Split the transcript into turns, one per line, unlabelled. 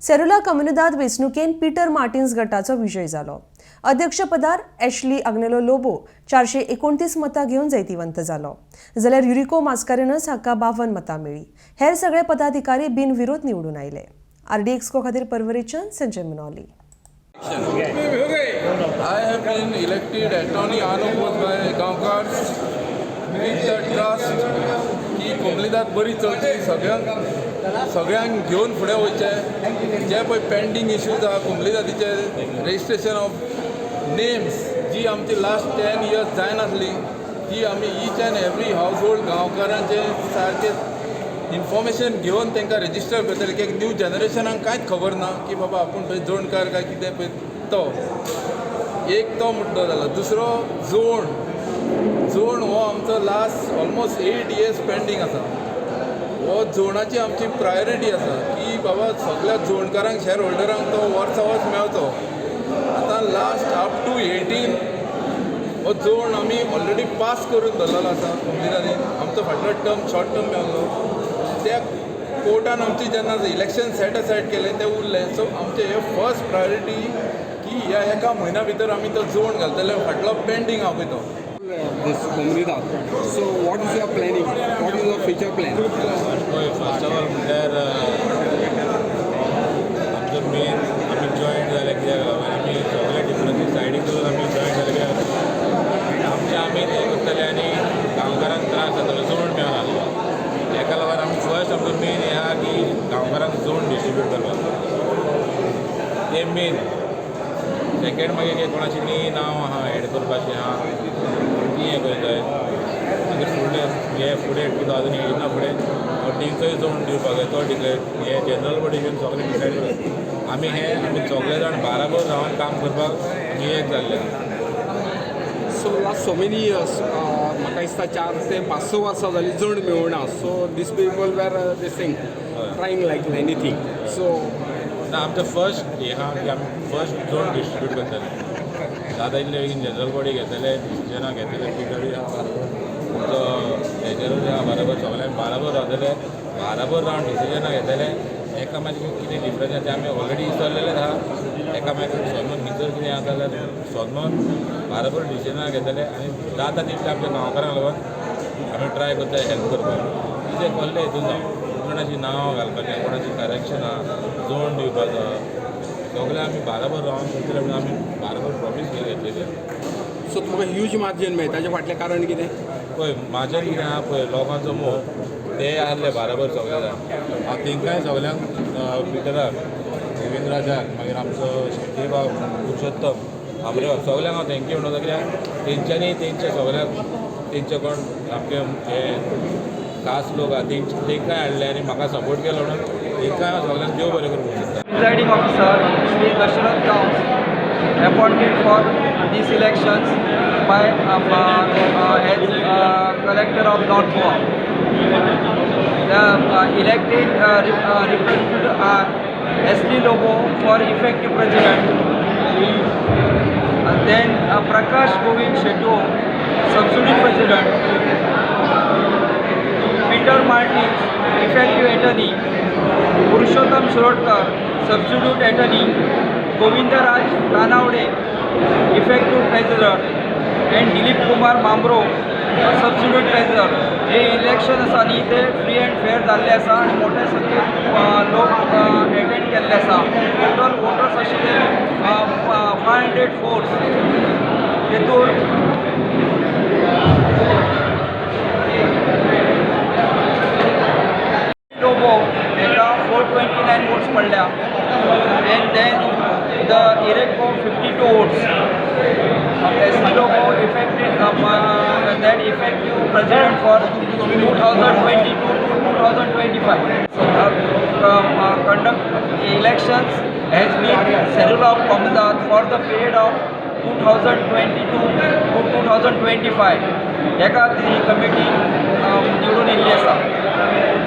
Serula comunidade वेंचणुकेन Peter Martins गटाचो विजय जालो. अध्यक्षपदार Ashley Agnelo Lobo 429 मतां घेवन जैतिवंत जालो, जाल्यार युरिको मास्कारेनस हाका 52 मतां मेळ्ळी. हेर सगळे पदाधिकारी बिनविरोध निवडून आयले. आरडीएक्सको खातीर पर्वरेच्यान Sanjay मुनोली.
I have been elected attorney unopposed by Gaonkars with the trust की कोमलीदाद बरी चलची, सगळ्यांक सगळ्यांक घेवन फुडें वयचें. जे पळय पेंडींग इश्यूज आहा कोमलीदादीचे, रजिस्ट्रेशन ऑफ नेम्स जी आमची लास्ट 10 इयर्स जायनासली, ती आमी each and every house hold गांवकारांचे सारकें इन्फॉर्मेशन घेवन तांकां रजिस्टर करतले, कित्याक न्यू जनरेशनाक कांयच खबर ना की बाबा आपूण पळय जोणकार काय कितें. पळय तो एक तो मुद्दो जालो. दुसरो जोण. जोण हो आमचो लास्ट ऑलमोस्ट 8 इयर्स पेंडींग आसा. हो जोणाची आमची प्रायोरिटी आसा की बाबा सगळ्या जोणकारांक, शेअर होल्डरांक तो वर्सा वर्स मेळचो. आतां लास्ट अप टू 18 हो जोण आमी ऑलरेडी पास करून दवरलेलो आसा कोमलीदादीन. आमचो फाटलो टर्म शॉर्ट टर्म मेळ्ळो, त्या कोर्टान आमची जेन्ना इलेक्शन सेट असायड केलें तें उरलें. सो आमचें हे फर्स्ट प्रायोरिटी की ह्या एका म्हयन्या भितर आमी तो जोण घालतले, फाटलो पेंडींग आहा पळय तो.
This Comunidade. So what is your planning? What is your future plan?
पळय, फर्स्ट ऑफ ऑल म्हणल्यार आमचो मेन आमी जॉयंट जाले कित्याक लागून, आमी सगळे डिफरन्सीस सायडीक दवरून आमी जॉयंट जाले कित्याक, आमचे आमी तें करतले आनी गांवकारांक त्रास जातलो, जोड मेळनासलो. हेका लागून आमी फर्स्ट आमचो मेन हें आहा की गांवकारांक जोड डिस्ट्रिब्यूट करपाक, तें मेन. सेकेंड मागीर कितें कोणाची न्ही नांव आहा एड करपाचें आहा, ती हें करूंक जाय. मागीर फुडलें हे फुडें 2018 फुडें तेंचोय जोन दिवपाक जाय, तो डिक्लेर हे जनरल बॉडी घेवन सगळें डिसायड करप. आमी हे आमी सगळे जाण बाराबर रावन काम करपाक आमी एक जाल्ले आहा.
So last so many years, म्हाका दिसता 4 ते 5-6 वर्सां जालीं जण मेळना. So these people were this thing trying like anything. So
ना, आमचो फर्स्ट हें आहा की आमी फर्स्ट जोन डिस्ट्रिब्यूट करतले. जाता इतले बेगीन जनरल बॉडी घेतले, डिसिजनां घेतले. पिटरूय आहा बरोबर, आमचो हेजेरूय आहा बरोबर. सगळ्यांक बाराबर रावतले, बाराबर रावन डिसिजनां घेतले. एकामेकांक कितें डिफरन्स आहा ते आमी ऑलरेडी विसरलेलेच आहा. एकामेकांक सोदून भितर कितें आसा जाल्यार सोदून बाराबर डिसिजनां घेतले आनी जाता तितलें आमच्या गांवकारांक लागून आमी ट्राय करता हेल्प करपाक. कितें कसले हितून जावं, कोणाची नांव घालपाचें, कोणाची करेक्शन आहा, जोड दिवपाचो, सगळें आमी बाराबर रावन करतले म्हणून आमी बाराबर प्रॉमीस घेतलेली आहा.
सो तुमकां ह्यूज मार्जीन मेळटा, ताजे फाटलें कारण कितें?
पळय, म्हाजें कितें आहा पळय, लोकांचो मोग, ते आहले बाराबर सगळे जाण. हांव तेंकांय सगल्यांक, पिटराक, रविंद्राजाक, मागीर आमचो शेट्टी बाब, पुरुषोत्तम आमरे, सगल्यांक हांव thank you म्हणटा, कित्याक तेंच्यांनी तेंच्या सगळ्यांक तेंचे कोण सामके हे खास लोक आहा तेंचे तेंकांय हाडले आनी म्हाका सपोर्ट केलो म्हणून तेंकांय हांव सगल्यांक देव बरें करूं सोदता.
Presiding Officer Shri Dasharath Gawas appointed for these elections by as Collector of North Goa. The elected representative are S.D. Lobo for effective President, then Prakash Govind Shetto, Substitute President, Peter Martins, effective Attorney, Purushottam Shirodkar, Substitute Attorney, Govindaraj Tanavade, effective Treasurer, and Dilip Kumar Mambro, Substitute Treasurer. हे election आसा न्ही, ते free and फेर जाल्ले आसा आनी मोठ्या संख्येन लोक एटेंड केल्ले आसा. टोटल वोटर्स आशिल्ले 504. तेतूर लोबो हेका 429 वोट्स पडल्या and then the Ireco 52 votes. S.D. Lobo effective that effective President for 2022 to 2025. Conduct elections has been Serula of Comunidade for the period of 2022 to 2025. हेका ती कमिटी निवडून येयल्ली आसा.